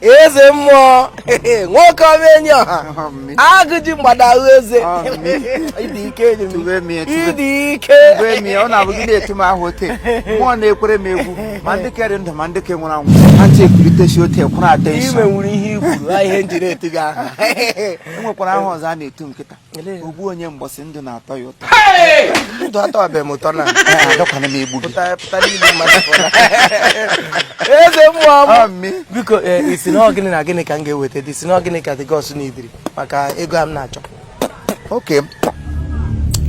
Eze mmụọ, nwoke ọma, enyi ọha, agụ ji mgbada ahụ, eze, ịdị ike, enyi m, ịdị ike. Ọ na-abụ gị na-etu m ahụ ote mmụọ na-ekwere m egwu, ma ndị kere ndụ ma ndị ke nwụrụ anwụ, ha nche ekulitesi ote kwụrụ attention. Ime nwere ihe i kwuru, ha ihe njiri etu gị aha. E nwekwara aha ọzọ a na-etu nkịta ogbu onye mgbọsị ndụ na-atọ ya ụtọ. Ndụ atọbeghị m ụtọ na Ee, agakwana m egbu gị. Pụta pụta n'ime mmadụ fọrọ. Eze mmụọ m. Ọ, Biko, ee, isi na ọ gịnị na gịnị ka m ga-eweta dị? Si na ọ gịnị ka the gods n'idiri maka ego a m na-achọ? Oke,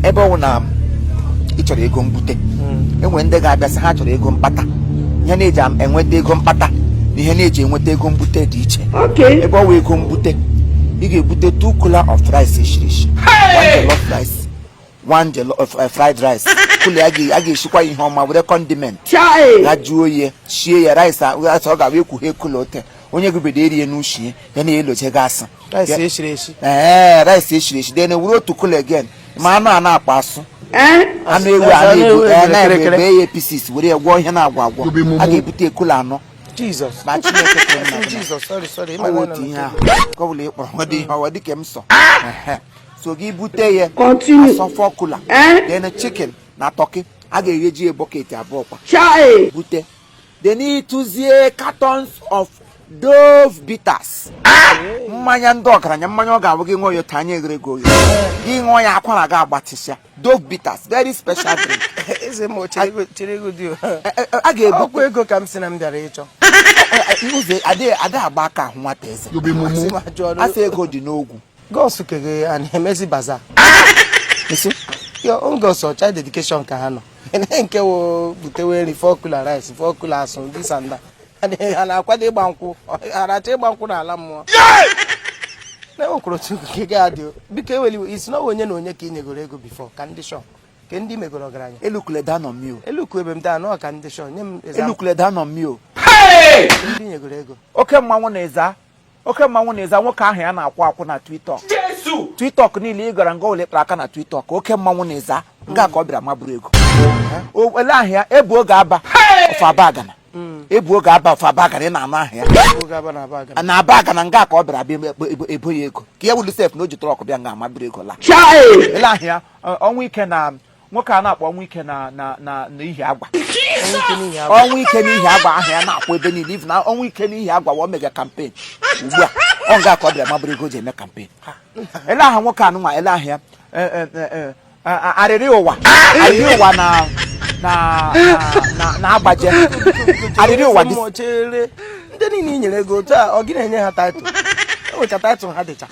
ebe ọ bụ na ị chọrọ ego mbute, enwere ndị ga-abịa sị ha chọrọ ego mkpata. Ihe na-eji enweta ego mkpata na ihe na-eji enweta ego mbute dị iche. Ebe ọ bụ ego mbute, ị ga-ebute 2 cooler of rice eshiri eshi, one jollof rice, one jollof fried rice cooler. A ga-eshikwa ya ihe ọma, were condiment ya jụọ oyi, shie ya rice. Rice ọ ga-abụ ekwughe cooler ote onye gụbedo erie n'ushie ya na-eloche gasị. Rice eshiri eshi? Ee, rice eshiri eshi. Then were otu cooler again, ma anụ a na-akpa asụ, anụ ewu a Anụ ewu na-ebu ee, na-ebu kịrịkịrị. ebe ya pieces, were ya gwọọ ihe na-agwọ agwọ. A ga-ebute cooler anọ. Jesus. Ma Chineke kere m na gị na. Jesus, sorry, sorry. Ọ wụ otu ihe ahụ ka ọ bụla ị kpọrọ ọ dị ihe ọwa dịka m sọ. Ehe. So gị bute ya asọ four cooler. Then chicken na turkey, a ga-egheji ya bucket abụọ kwa. Bute, then ịtụzie cartons of Dove bitters, mmanya ndị ọgaranya, mmanya ọ ga-abụ gị ṅụọ ya otu anya eghere gị oghe, gị ṅụọ ya akwara gị agbatịsịa. Dove bitters, very special drink. Eze m, chere ego dị o. A ga-ebu Ọkwa ego ka m si na m bịara ịchọ. Ụzọ adị agba aka ahụ nwata eze. Asị m ajụọ. Asị ego dị n'ogwu. Gods kege a na-emezi bazaar. Isi? Your own gods or child dedication ka ha nọ nke wo butewe nri, four cooler rice, four cooler asụ, this and that. Ha na-akwado ịgba nkwụ, ha na-achọ ịgba nkwụ n'ala mmụọ na-enwekwara otu nke ga-adị o. Biko, eweliwe isi na ọ bụ onye na onye ka ị nyegoro ego before ka ndị shọ ke ndị megoro ọgaranya. Elukule down on me o. Eluku ebe m daa nọ ka ndị shọ nye m example. Elukule down on me o. Ndị nyegoro ego. Oke mmanwụ na-eza, oke mmanwụ na-eza, nwoke ahụ ya na-akwụ akwụ na Twitter, Twitter niile ị gara nga ole kpara aka na Twitter ka oke mmanwụ na-eza nga ka ọ bịara maburu ego. Ele ahụ ya ebu oge aba ofe aba agana, ebu oge aba ofe aba agana, ị na-anụ ahụ ya? Oge aba na aba agana. Na aba agana nga ka ọ bịara bịa ebo ya ego ka ya wulu sef na o ji truck bịa nga amaburu ego la. Ele ahụ ya ọnwụ ike na nwoke a na-akpọ ọnwụ ike na n'ihi agwa. Ọnwụ ike n'ihi agwa. Ọnwụ ike n'ihi agwa ahụ ya na-akwụ ebe niile. If na ọnwụ ike n'ihi agwa wa mega campaign ugbu a, ọ nga ka ọ bịara maburu ego o ji eme campaign. Ele aha nwoke anụnwa, ele ahụ ya arịrị ụwa, arịrị ụwa na agbaje arịrị ụwa dị. Mmụọ, chere, ndị niile i nyere ego taa, ọ gị na-enye ha title? Enwecha title ha dịcha.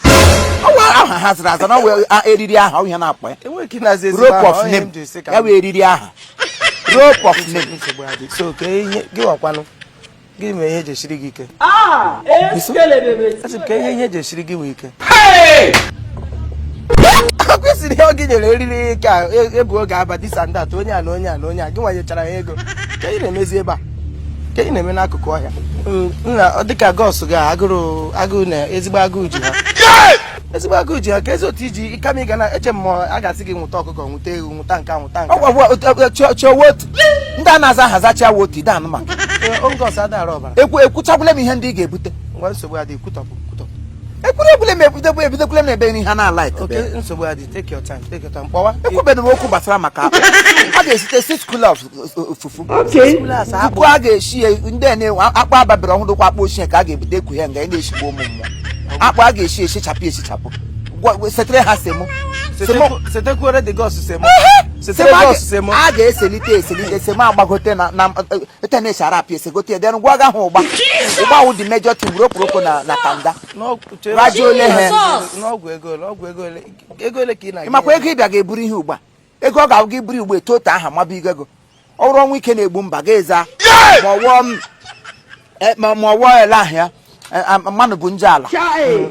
Ọwa aha ha zara aza na ọ wee eriri aha ọ ihe na-akpọ ya. Enweghị ike ịnazi ezigbo Rope aha, of ọ ihe name. m ji sị ka Ya wee eriri aha rope of name. Nsogbu adị. So ka ihe gị wakwanụ, gịnị mere ihe eji esiri gị ike? Asị m ka ihe eji esiri gị nwee ike. Ọ kwesịrị ihe ọ gị nyere eriri ka ebu oge aba this and that, onye a na onye a na onye a gị nwanyechara ya ego ka ị na-emezi ebe a, ka ị na-eme n'akụkụ ọhịa. Nna, ọ dịka gods gị a, agụrụ agụụ na ezigbo agụụ ji ha, ezigbo agụụ ji ha ka ezi otu iji kama ị ga na eche mmụọ a ga-asị gị nwụta ọkụkọ, nwụta ewu, nwụta nka, nwụta nka. Chọwa otu ndị a na-aza aha zacha otu ide anụ maka Ngọs adara ọbara. Ekwu ekwuchakwule m ihe ndị ị ga-ebute. Ngwa, nsogbu adị, kwutọpụ kwutọpụ. Ekwuru ekwule m ebidokwu ebidokwule m ebe ihe na-ala. Oke, nsogbu adị, take your time, take your time, kpọwa. Ekwubeghị m okwu gbasara maka akpụ. A ga-esite six cooler of fufu. Coolers akpụ? Tupu a ga-esi ya, ndị a na-enwe akpụ ababere ọhụrụ kwa akpụ ochie ka a ga-ebute ekwu ya nga ị na-eshigbu ụmụ mmụọ. Akpụ a ga-esi esichapụ esichapụ. Setere ha semo semo. Setekwuere the gods semo. Setere Semo a gods semo. A ga-eselite eselite semo agbagote na ete na-esi arapụ esegote ya. Then gwa ga hụ ụgba, ụgba wụ the major thing, were okporoko na kanda. Rajuo ole ha. N'ọgwụ ego ole? Ọgwụ ego ole? Ego ole ka ị na-aga? Ịmakwa ego ịbịa ga-eburu ihe ugbu a, ego ọ ga-abụ gị buru igbe eto aha maba ego ọ bụrụ ọnwụ ike na-egbu mba ga-eza ma ọwụọ ma ọwụọ ele ahụ ya mmanụ bụ nje ala.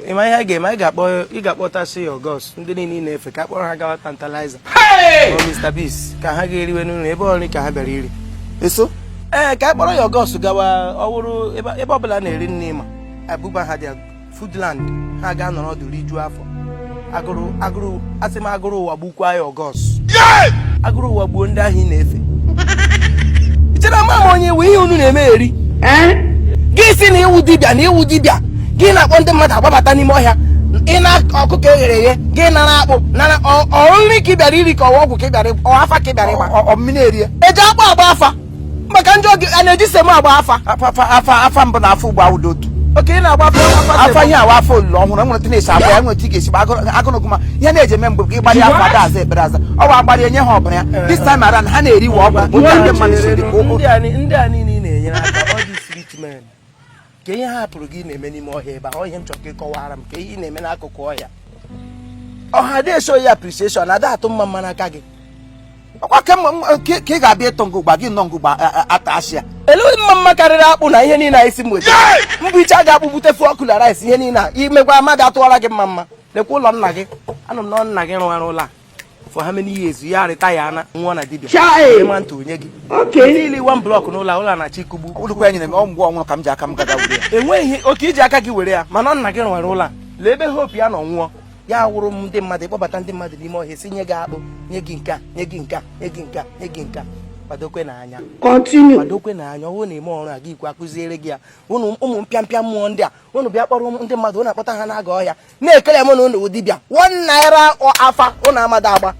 Ị ma ihe a ga-eme? Anyị ga-akpọ, ị ga-akpọtasị your gods ndị niile ị na-efe ka a kpọrọ ha gawa Tantalizer ma Mr Biggs ka ha ga-eriwe n'ụlọ ebe ọnri ka ha bịara iri. Eso. Ee, ka a kpọrọ your gods gawa, ọ wụrụ ebe ọbụla a na-eri nri ma abuba ha dia Foodland, ha ga-anọrọ ọdụ rijuo afọ. Agụrụ agụrụ, asị m agụrụ ụwa gbukwa your gods, agụrụ ụwa gbuo ndị ahụ ị na-efe. Ị chere ama m onye iwu ihe unu na-eme eri? Gị si na ị wụ dibịa, na ị wụ dibịa, gị na-akpọ ndị mmadụ agbabata n'ime ọhịa ị na ọkụkọ eghere eghe, gị nara akpụ nara ọ nri ka ị bịara iri, ka ọ ọgwụ ka ị bịara, ọ afa ka ị bịara ịgba? Ọ mmiri erie. Eji akpụ agba afa? Maka njọ gị, a na-eji semo agba afa? Afa afa afa afa mbụ na afa ugbo awụdo otu. Oke, ị na-agba afa afa? Afa semo. Ihe awa afa olulu ọhụrụ enwere otu na-esi agba ya, enwere otu ị ga-esi gba agụnụgụ, ma ihe na-eji eme mgbe ịgbarị afa ada aza ekpere aza ọ wa agbarị enye ha ọbara ya. This time around, ha na-eri wa ọgwụ bụ ndị mmadụ si dị ka ụkwụ. Ndị a niile ị na-enyere aka, all these rich men, ka ihe ha hapụrụ gị na-eme n'ime ọhịa ebe a? Ọ ihe m chọrọ ka ị kọwara m, ka ihe ị na-eme n'akụkụ ọhịa ọha dị esho ya appreciation ada atụ mma mma n'aka gị. Ọkwa kemgbe ka ị ga-abịa ịtụ ngụgba gị nọ ngụgba ata asị ya. Ele mma mma karịrị akpụ na ihe niile anyị si m weta mbụ iche ga akpụ bute fu ọkụ na rice, ihe niile a imekwa mmadụ atụọra gị mma mma. Lekwa ụlọ nna gị. Anụ m na nna gị rụghara ụlọ a for how many years ya retire na nwụọ na dibịa ịma ntụ onye gị niile one block n'ụlọ a, ụlọ a na-achọ ikugbu. Ụlụkwa ya nyere m ọ mgbe ọnwụrụ ka m ji aka m gaga were ya. Enweghị oke iji aka gị were ya, mana nna gị rụwara ụlọ a. Lee ebe hope ya nọ nwụọ ya wụrụ m ndị mmadụ ịkpọbata ndị mmadụ n'ime ọhịa, si nye gị akpụ, nye gị nke a, nye gị nke a, nye gị nke a, nye gị nke a. Kwadokwe n'anya, kwadokwe n'anya. Ọ bụrụ na ime ọrụ a gị ikwe akụziere gị ya, unu ụmụ mpịampịa mmụọ ndị a, unu bịa kpọrọ ndị mmadụ, unu akpọta ha na-aga ọhịa na-ekele m na unu wụ dibịa. ₦1 afa unu amada agba.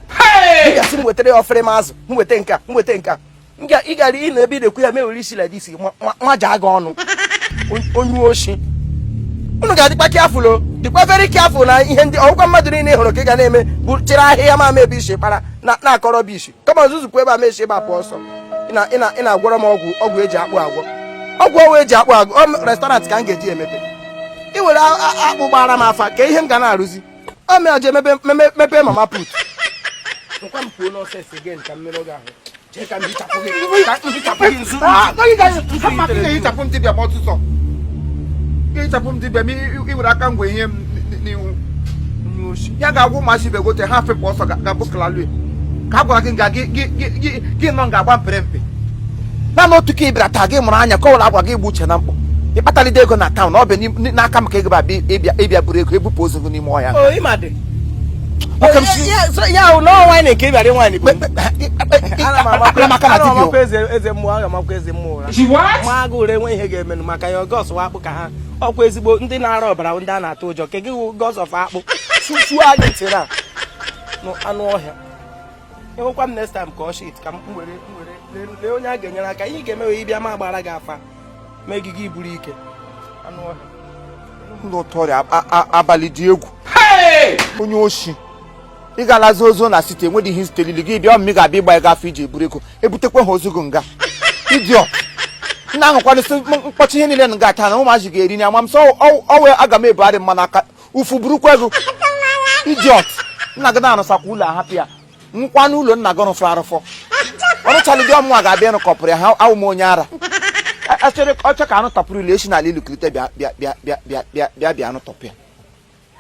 Dibịa sị m wetara ya ofere m azụ, m weta nke a, m weta nke a. Ị gara ị na ebe ị na-ekwu ya mewere isi like this, maja gị ọnụ, onye oshi. Unu ga-adịkwa careful o, dịkwa very careful na ihe ndị ọgwụkwa mmadụ niile ị hụrụ ka ị ga na-eme bụ chịrị ahịhịa ma ama ebe isi kpara na-akọrọ bụ isi kama nzuzukwu ebe a mechi ebe a pụọ ọsọ. Ị na-agwọrọ m ọgwụ, ọgwụ eji akpụ agwọ, ọgwụ ọwụ eji akpụ agwọ. Ọ restaurant ka m ga-eji emepe. Ị were akpụ gbara m afa ka ihe m ga na-arụzi ọ mere je mepe mepe mama put nkwa m pụọ nonsense again ka m mere oge ahụ. Jee ka m hichapụ gị, ka m hichapụ gị nzu. Hapụ, ị ga-ehichapụ m dibịa ma ọtụtọ ị ga-ehichapụ m dibịa ma ị were aka ngwe ihe m n'ihu. Onye oshi. Ya ga-agwa ụmụazị ibe gote ha fepụ ọsọ ga-abụ kalalue ka a gwara gị nga gị gị gị gị gị nọ ga-agba mpere mpe naanị otu ka ị bịara taa gị mụrụ anya ka ọ were agwa gị gbu uche na mkpọ ịkpatalite ego na town. Ọ bụ n'aka m ka ego bụ ịbịa ịbịa buru ego ebupụ ozu gị n'ime ọhịa. O ịma dị. Nwoke m si ya ahụ na nwaanyị nke ị bịara nwaanyị bụ akpara m aka na ana m dibịa. Amakwa eze, eze mmụọ, aga amakwa eze mmụọ ụra ma agụ ure enwe ihe ga-emenụ maka ya. Ọgọs wa akpụ ka ha ọkwa ezigbo ndị na-ara ọbara, ndị a na-atụ ụjọ ke gị wụ gods of akpụ susuo gị ntị na anụ ọhịa. Ịhụkwa m next time ka ọ shit ka m were m were lee onye a ga-enyere aka. Ihe ị ga-eme wee ịbịa ma agbara gị afa mee gị gị buru ike anụ ọhịa. Ndị ụtọ ọrịa abalị dị egwu. Onye oshi, ị ga-alazi ozu na site enweghị ihe izitelili gị bịa ọmị ga-abịa ịgba ego afọ iji eburu ego ebutekwa ha ozu gị nga idiot nna ahụ kwadụsị mkpọchi ihe niile nga taa na ụmụazị ga-eri na ama m sọ ọwe aga m ebugharị mma n'aka ufu burukwa ego. Idiot, nna gị na-arụsakwa ụlọ ahapụ ya nkwa n'ụlọ nna gị rụfọ arụfọ ọrụchalụ gị ọmụnwa ga-abịa ịrụkọpụrụ ya ha. Awụ m onye ara achọrọ ọchọ ka anụ tọpụrụ ilu esi n'ala ilu kilite bịa bịa bịa bịa bịa bịa bịa bịa anụ tọpụ ya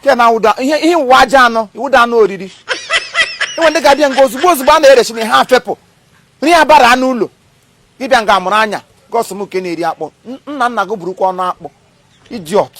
ke na ụda ihe ihe ụwa aja anụ ụda anụ oriri. Enwe ndị ga-abịa nga ozugbo ozugbo a na-erechi na ha afepụ nri ya bara anụ ụlọ ịbịa nga amụrụ anya gọsụ m nke na-eri akpụ nna nna gị burukwa ọnụ akpụ. Idiot.